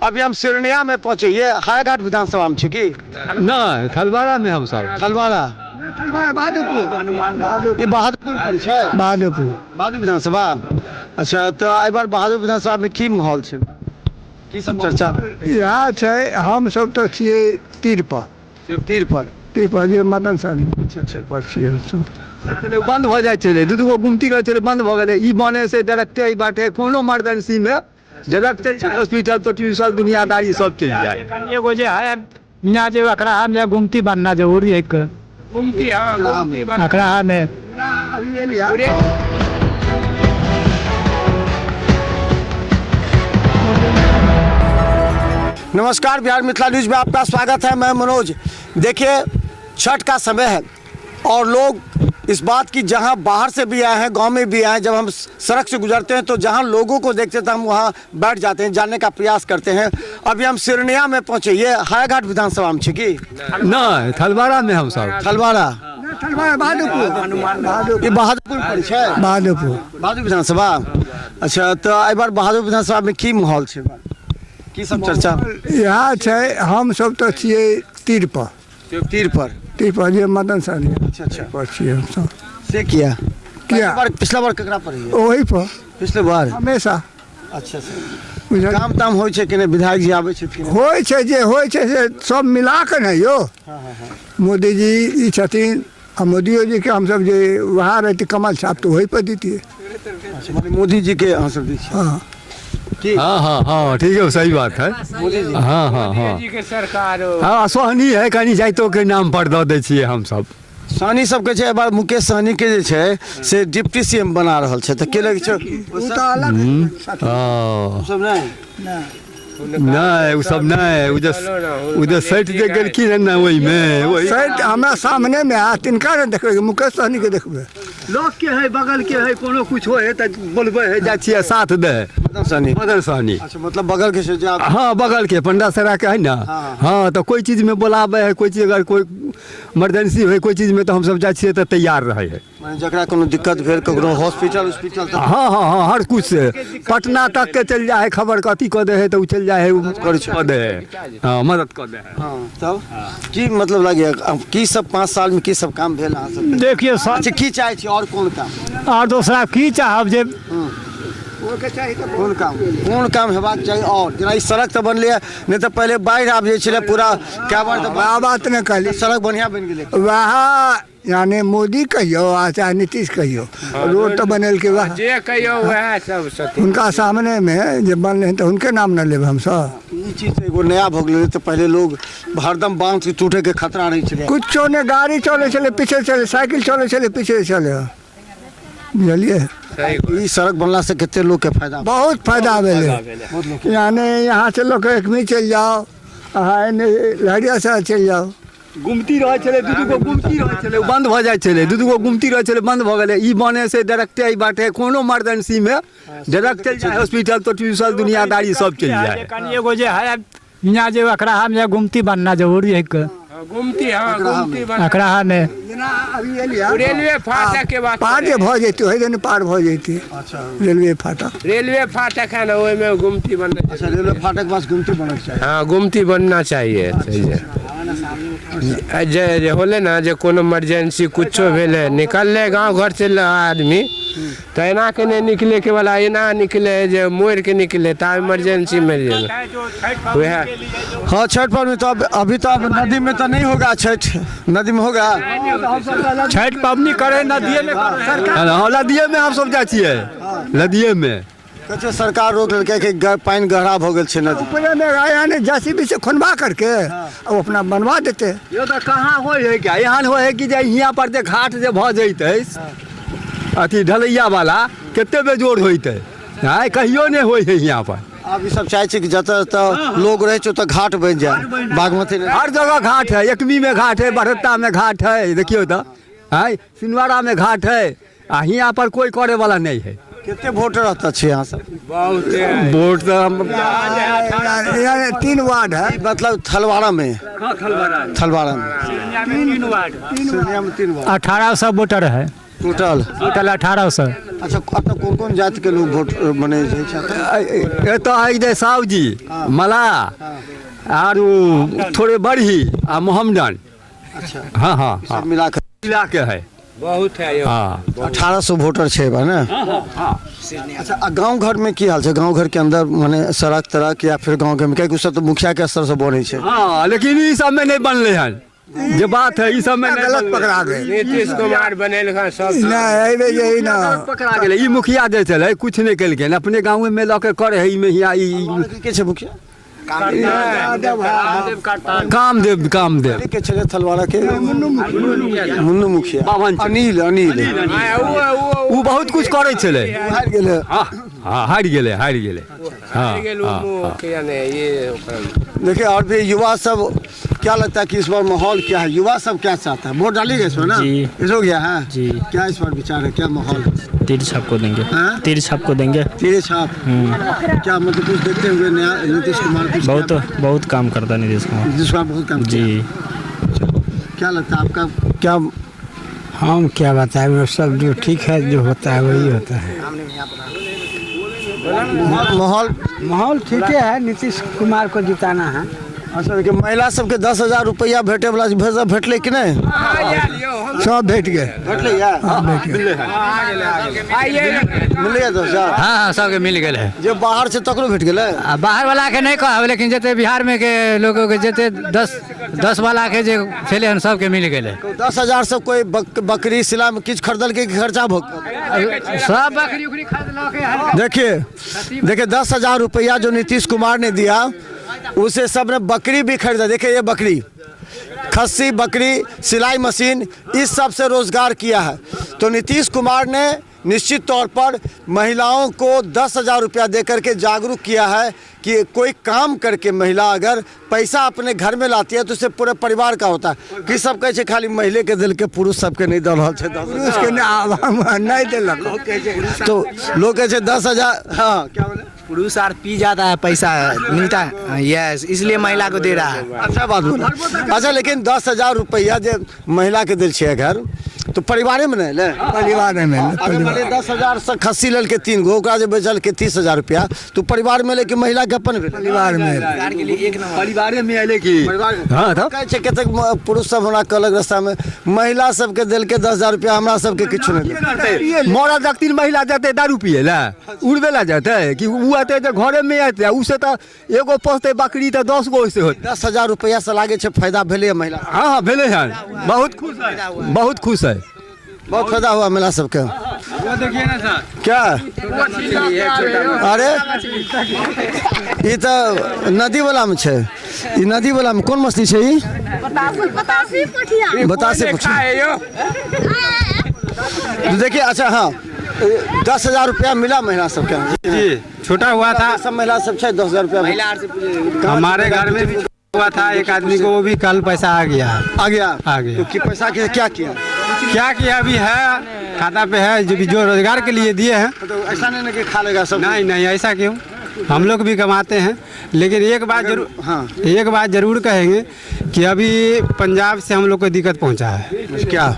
अभी हम सिरनिया में पहुंचे। ये हायाघाट विधानसभा में छी की? नहीं, थलवाड़ा में हम सब। थलवाड़ा, ये बहादुरपुर पर छै? बहादुरपुर। बहादुर विधानसभा। अच्छा, तऽ एहि बार बहादुर विधानसभा में की माहौल छै, की सब चर्चा? इएह छै, हमसब तऽ छियै तीर पर। तीर पर? तीर पर जे मदन सहनी। अच्छा। पर छियै हमसब। बंद भऽ जाइ छलै, दू दूगो गुमती रहै छलै, बंद भऽ गेलै। ई बने से डायरेक्टे एहि बाटे कोनो इमरजेंसी में डायरेक्टे हॉस्पिटल तो ट्यूशन दुनियादारी सब चलि जाए। एगो जे है यहाँ जे अकरा में गुमती बनना जरूरी है। गुमती, हाँ, गुमती। अकरा में नमस्कार, बिहार मिथिला न्यूज में आपका स्वागत है। मैं मनोज। देखिए, छठ का समय है और लोग इस बात की जहां बाहर से भी आए हैं, गांव में भी आए हैं, जब हम सड़क से गुजरते हैं तो जहां लोगों को देखते हैं तो हम वहां बैठ जाते हैं, जानने का प्रयास करते हैं। अभी हम सिरनिया में पहुंचे। ये हायाघाट विधानसभा में छी की? नहीं, थलवाड़ा में हम सब। थलवाड़ा, बहादुरपुर। ये बहादुरपुर पर छै? बहादुरपुर। बहादुर विधानसभा। अच्छा, तऽ एहि बार बहादुर विधानसभा में की माहौल छै, की सब चर्चा? इएह छै, हमसब तऽ छियै तीर पर। तीर पर? तीर पर जे मदन सहनी। अच्छा। पर छियै हमसब। से किया? किया? बार पिछला बार ककरा पर रहियै? ओही पर। पिछले बार? हमेशा। अच्छा सर। बुझल? काम ताम होइ छै कि नहि? विधायक जी आबै छथि कि नहि? होइ छै, जे होइ छै से सब मिला कऽ ने यौ। मोदीजी ई छथिन आ मोदियो जीके हमसब जे वएह रहितै कमल छाप तऽ ओही पर दितियै। अच्छा, माने मोदी जी के अहाँ सब दै छियै? हँ। की? हाँ हाँ हाँ, ठीक है, सही बात है। मोदी जी। हाँ हाँ हाँ। जी के सरकार। हाँ, सोहनी है, कनी जाइतो के नाम पर दऽ दै छियै हम सब। सहनी सबके छै, एहि बार मुकेश सहनी के जे छै से डिप्टी सीएम बना रहल छै, तऽ के लगै छै? ओ तऽ अलग। ओ सब नहि? नहि, ओ सब नहि, ओ जे सटि जे गेलखिन हन ने ओहिमे, ओहि सैट हमरा सामने मे आ तिनका ने देखबै, मुकेश सहनी के देखबै। लोक के है, बगल के है, कोनो कुछ होइ है तऽ बोलबै है, जाइ छियै, साथ दे है। मदन सहनी। मदन सहनी। अच्छा, मतलब बगल के छै जे आप- हाँ, बगल के पंडा सरा के है ना। हाँ, तऽ कोइ चीज में बोलाबै है, कोइ चीज अगर कोइ इमरजेंसी होइ कोइ चीज में तऽ हमसब जाइ छियै तऽ तैयार रहै है। माने जकरा कोनो दिक्कत भेल, ककरो हॉस्पिटल उस्पिटल तऽ हाँ हाँ हाँ, हर कुछ से पटना तक के चलि जाइ है खबर, कथी कऽ दै है तऽ ओ चलि जाइ है, ओ करै छै। कऽ दै है, हाँ, मदद कऽ दै है। हाँ, तब की मतलब लागैए, आब की सब 5 साल में की सब काम भेल अहाँ सबके? देखिए सर। अच्छा, की चाहै छी और कोन काम? और दूसरा की चाहब जे कोन काम, कोन काम हेबाक चाही? और जेना ई सड़क तऽ बनलै, नहि तऽ पहिले बाढ़ि आबि जाइ छलै पूरा, कए बार तऽ वएह बात ने कहली। सड़क बढ़िआँ बनि गेलै। वएह यानी मोदी कहियौ आ चाहे नीतीश कहियौ, रोड तऽ बनेलकै वएह। जे कहियौ वएह सब सती। हुनका सामने मे जे बनलै तऽ हुनके नाम ने लेबै हमसब। ई चीज तऽ एगो नया भऽ गेलै, तऽ पहिले लोग हरदम बाँध के टूटे के खतरा रहै छलै। कुछो नहि, गाड़ी चलै छलै पीछे चलै, साइकिल चलै छलै पीछे चलै, बुझलियै? ई सड़क बनला से कते लोग के फायदा? बहुत फायदा भेलै। यानी यहाँ से लोग एकमी चलि जाओ, अहाँ एने लहरियासराय चलि जाओ। गुमती रहै छलै, दू दूगो गुमती रहै छलै, ओ बंद भऽ जाइ छलै। दू दूगो गुमती रहै छलै, बंद भऽ गेलै। ई बने से डायरेक्टे एहि बाटे कोनो इमरजेंसी में डायरेक्ट चलि जाइ, हॉस्पिटल तो ट्यूशन दुनियादारी सब चलि जाइ। कनि एगो जे है यहाँ जे अकरा में गुमती बनना जरूरी है। गुमती, हाँ, गुमती बन। अकरा में जेना अभी एलियै रेलवे फाटक के बात। पार जे भऽ जैतै, ओहि दिन पार भऽ जैतै। रेलवे फाटक। रेलवे फाटक है ना, ओहिमे गुमती बनना। अच्छा, रेलवे फाटक पास गुमती बनक चाही। हाँ, गुमती बनना चाहिए। जे जे होलै ने जे कोनो इमरजेंसी कुछो भेलै, निकललै गाँव घर से आदमी तऽ एना के नहि निकले के वाला, एना निकले है जे मोड़ के निकले तऽ इमरजेंसी में जे वएह। हाँ, छठ पर्व तो अब अभी तो अब नदी में तो नहीं होगा, छठ नदी में होगा? छठि पबनी करे नदिये में करे। हाँ, नदिये में हमसब जाइ छियै, नदिये में। कहै छै सरकार रोक लेलकै कि पानि गहरा भऽ गेल छै नदी। ऊपरे में यानी जेसीबी से खुनवा करके और अपना बनवा देते। यो तऽ कहाँ होइ है क्या, एहन होइ है कि जे हियाँ पर जे घाट जे भऽ जैतै अथी ढलैया वाला, कते बेजोड़ होइतै। आँय, कहियो नहि होइ है हियाँ पर। आब ई सब चाहै छै कि जतऽ जतऽ लोग रहै छै ओतऽ घाट बनि जाय बागमती नदी। हर जगह घाट है, एकमी में घाट है, बरहत्ता में घाट है, देखियौ तऽ आँय, सिनवारा में घाट है आ हियाँ पर कोई करे वाला नहीं है। कते वोटर रहता छै यहाँ सब? वोट तऽ हम यानी तीन वार्ड है। मतलब थलवाड़ा में? थलवाड़ा में। तीन वार्ड। सिरनिया में तीन वार्ड। 1800 वोटर है। Total total 1800। अच्छा, एतऽ कोन कोन जातिके लोग वोट मने जाइ छै? एतऽ आइ जे सावजी, मलाह आर ओ थोड़े बढ़ी आ मोहम्मडन। अच्छा। हाँ हाँ। सब मिला कऽ? मिला के है। बहुत है यौ। हाँ। 1800 वोटर छै बा ने? अच्छा, आ गाँव घरमे की हाल छै? गाँव घरके अंदर मने सड़क तड़क या फिर गाँव घरमे, कियाकि ओ सब तऽ मुखियाके स्तर से बनै छै। हाँ, लेकिन ई सबमे नहि बनलै हन, जे बात है ई सबमे नहि गलत बनलै। पकड़ा गेल। नीतीश कुमार बनेलखन सब। नहि, एहि बेर जे ई ना गलत पकड़ा गेलै। ई मुखिया जे छलै किछु नहि केलकै, अपने गाँवे मे लऽ के करे है। ई मे हिया ई के छै मुखिया? कामदेव, कामदेव। के छलै थलवाड़ा के? मुन्नू मुखिया। बाभन छै। अनिल, अनिल। ओ बहुत कुछ करै छलै। हारि गेलै। हाँ हाँ, हारि गेलै, हारि गेलै, हाँ। गेल ओ। हाँ। मुखिया ने ये ओकर। देखिए, और भी युवा सब, क्या लगता है कि इस बार माहौल क्या है? युवा सब क्या चाहता है? वोट डालिएगा इसमें ना? जी। इस हो गया है? जी। क्या इस बार विचार है, क्या माहौल है? तीर छाप को देंगे। हाँ? तीर छाप को देंगे। तीर छाप। क्या मतलब, कुछ देखते हुए नया नीतीश कुमार कुछ बहुत क्या- बहुत काम करता है नीतीश कुमार। नीतीश कुमार बहुत काम जी। किया। क्या लगता है आपका, क्या? हम क्या बताएं, वो सब जो ठीक है, जो होता है वही होता है। माहौल, माहौल? माहौल ठीक है, नीतीश कुमार को जिताना है। अच्छा, देखिए, महिला सबके 10,000 रुपया भेटे वाला भेज भेटलै कि नहि? सब भेट गेल। भेटलै या मिललै 10,000? हाँ हाँ, सबके मिल गेल है। जे बाहर छै तकरो भेट गेलै? आ बाहर वाला के नहीं कहब, लेकिन जते बिहार में के लोग के जते दस दस वाला के जे छलै हन, सबके मिल गेलै। 10,000 से कोई बकरी सिला में किछु खरीदलकै कि खर्चा भऽ सब बकरी उकरी खरीदलक हन। देखिए देखिए, 10,000 रुपया जो नीतीश कुमार ने दिया, उसे सबने बकरी भी खरीदा। देखिए, ये बकरी, खस्सी, बकरी, सिलाई मशीन, इस सब से रोजगार किया है। तो नीतीश कुमार ने निश्चित तौर पर महिलाओं को 10,000 रुपया दे करके जागरूक किया है कि कोई काम करके महिला अगर पैसा अपने घर में लाती है तो उससे पूरे परिवार का होता है। कि सब कहै छै खाली महिले के दिल के, पुरुष सबके नहीं दऽ रहल छै 10,000। पुरुषके नहि, आब हम नहि देलक। तो लोग कहै छै 10,000, हाँ, क्या बोले? पुरुष are P जाता है, पैसा मिलता है, यस, इसलिए महिला को दे रहा है। अच्छा बात बोला। अच्छा, लेकिन 10,000 रुपया जे महिला के दिल छै घर तो परिवारे में नहीं ले? परिवारमे। अगर मान लिअ 10,000 से खस्सी लेलकै तीन गो, ओकरा जे बेचलकै 30,000 रुपया, तो परिवार में लेके महिला के अपन भेलै? परिवारमे। परिवारे में एलै की? परिवार। हाँ, तब। कहै छै कतेक पुरुष सब हमरा कहलक रास्ता में, महिला सबके देलकै 10,000 रुपया, हमरा सबके किछु नहि देलकै। मरद रखथिन, महिला जेतै दारू पियै लए, उड़बै लए जेतै कि ओ एतै तऽ घरेमे एतै? ओ से तऽ एगो पोसतै बकरी तऽ 10 गो ओहिसँ होतै। 10,000 रुपया से लागै छै फायदा भेलै महिला? हाँ हाँ, भेलै हन, बहुत खुश है, बहुत खुश है। बहुत फायदा हुआ महिला सबके? क्या, अरे ई तऽ नदी वाला में छै। ई नदी वाला में कोन मछली छै? ई बतासे पुछिया। देखिए, अच्छा, हाँ, 10,000 रुपया मिला महिला सबके? जी, छूटा हुआ था। सब महिला सब छै, 10,000 रुपया? हमारे घर में भी हुआ था एक आदमी को, वो भी कल पैसा आ गया। आ गया? आ गया। तो की पैसा के क्या किया? क्या किया, अभी है खाता पे है, जो भी जो रोजगार के लिए दिए हैं। तो ऐसा नहीं ना कि खा लेगा सब? नहीं नहीं, ऐसा क्यों, हम लोग भी कमाते हैं, लेकिन एक बात जरूर, एक बात जरूर कहेंगे कि अभी पंजाब से हम लोग को दिक्कत पहुंचा है। क्या?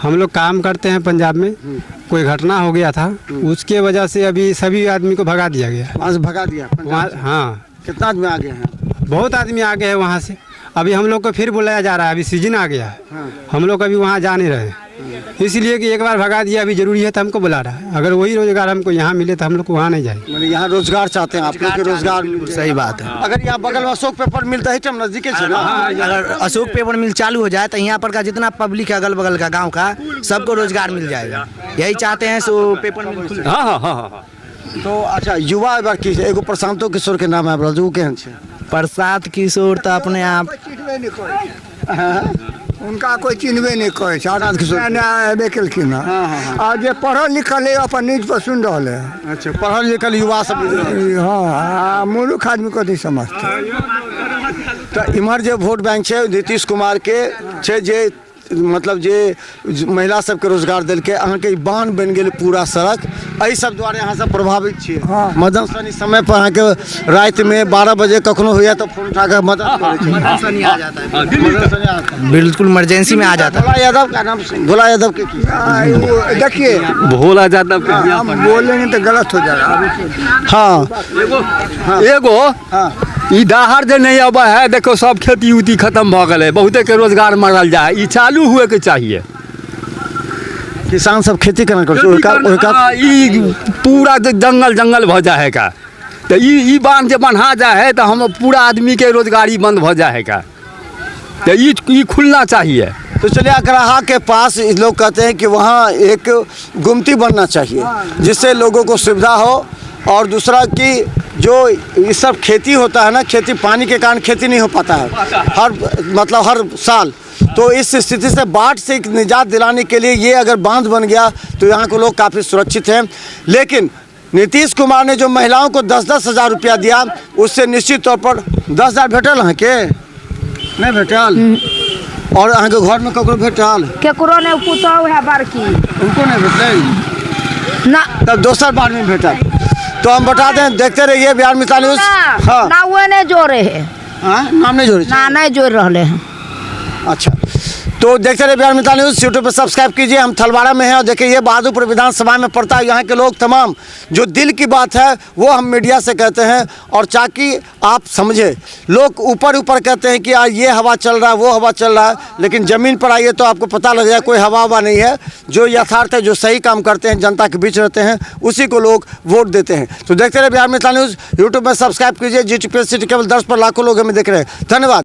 हम लोग काम करते हैं पंजाब में, कोई घटना हो गया था, उसके वजह से अभी सभी आदमी को भगा दिया गया। वहाँ से भगा दिया पंजाब वहाँ से? हाँ। कितना आदमी आ गए हैं? बहुत आदमी आ गए हैं वहाँ से। अभी हम लोग को फिर बुलाया जा रहा है, अभी सीजन आ गया है। हम लोग अभी वहाँ जा नहीं रहे हैं, इसलिए कि एक बार भगा दिया, अभी जरूरी है तो हमको बुला रहा है। अगर वही रोजगार हमको यहाँ मिले तो हम लोग वहाँ नहीं जाएंगे। माने यहाँ रोजगार चाहते हैं आप लोग के रोजगार मिल जाए। सही बात है। अगर यहाँ बगल में अशोक पेपर मिलता है तो हम नजदीके छै ना? अगर अशोक पेपर मिल चालू हो जाए तो यहाँ पर का जितना पब्लिक है, अगल बगल का गांव का, सबको रोजगार मिल जाएगा। यही चाहते हैं, सो पेपर मिल खुल। हाँ हाँ हाँ हाँ। तो अच्छा, युवा एहि बार की छै? एगो प्रशांतो किशोर के नाम आबि रहल छै, ओ केहन छै? प्रसाद किशोर तो अपने आप चिन्हबे नहि करै छै हुनका, कोइ चिन्हबे नहि करै छै। प्रशांत किशोर। नया नया एबे केलखिन हँ। आ जे पढ़ल लिखल है, अपन न्यूज पर सुनि रहल है। अच्छा, पढ़ल लिखल युवा सब बुझि रहल छै। हँ, आ मूर्ख आदमी कथी समझतै? तऽ इम्हर जे वोट बैंक छै, नीतीश कुमार के छै जे मतलब जे महिला सबके रोजगार देलकै, अहाँके ई बान्ह बनि गेल पूरा सड़क, एहि सब दुआरे अहाँ सब प्रभावित छियै। हँ। मदन सहनी समय पर अहाँके रातिमे 12 बजे कखनो होइया तऽ फोन उठा कऽ मदद करै छै। मदन सनी आ जाता है, मदन सहनी आ- बिल्कुल इमरजेंसी में आ जाता है। भोला यादव का नाम, भोला यादव के की? देखिए, भोला यादव के हम बोलेंगे तो गलत हो जाएगा। हाँ एगो हाँ ई दाहर जे नहीं अबै है, देखो सब खेती उती खत्म भऽ गेलै, बहुते के रोजगार मरल जाइ है। ई चालू हुए के चाहिए। किसान सब खेती केना करै छै? ओहिका हाँ, ई पूरा जे जंगल जंगल भऽ जाइ है का, तऽ ई बांध जे बन्हा जाइ है तऽ हम पूरा आदमी के रोजगारी बंद भऽ जाइ है का, तऽ ई खुलना चाहिए। तो चलिए, अकराहा के पास लोग कहते हैं कि वहाँ एक गुमती बनना चाहिए जिससे लोगों को सुविधा हो, और दूसरा कि जो ये सब खेती होता है ना, खेती पानी के कारण खेती नहीं हो पाता है हर मतलब हर साल, तो इस स्थिति से बाढ़ से निजात दिलाने के लिए ये अगर बांध बन गया तो यहाँ के लोग काफ़ी सुरक्षित हैं। लेकिन नीतीश कुमार ने जो महिलाओं को 10-10 हज़ार रुपया दिया, उससे निश्चित तौर पर 10,000 भेटल अहाँके? नहीं भेटल? और अहाँके घरमे ककरो भेटल? केकरो नहि, पुतहु है बड़की। उनको नहीं भेटलै? ना। तब दोसर बार में भेटल। तो हम बता दें, देखते रहिए बिहार मिथिला न्यूज। हाँ ना, वो नहीं जोड़े है। हाँ, नाम नहीं जोड़े? ना, नहीं जोड़ रहे हैं। अच्छा, तो देखते रहिए बिहार मिथिला न्यूज़, यूट्यूब पर सब्सक्राइब कीजिए। हम थलवाड़ा में हैं और देखिए ये बहादुरपुर विधानसभा में पड़ता है। यहाँ के लोग तमाम जो दिल की बात है वो हम मीडिया से कहते हैं, और ताकि आप समझें। लोग ऊपर ऊपर कहते हैं कि आज ये हवा चल रहा है, वो हवा चल रहा है, लेकिन ज़मीन पर आइए तो आपको पता लग जाए कोई हवा हवा नहीं है। जो यथार्थ है, जो सही काम करते हैं, जनता के बीच रहते हैं, उसी को लोग वोट देते हैं। तो देखते रहिए बिहार मिथिला न्यूज़, यूट्यूब में सब्सक्राइब कीजिए। GTPS city केबल 10 पर लाखों लोग हमें देख रहे हैं। धन्यवाद।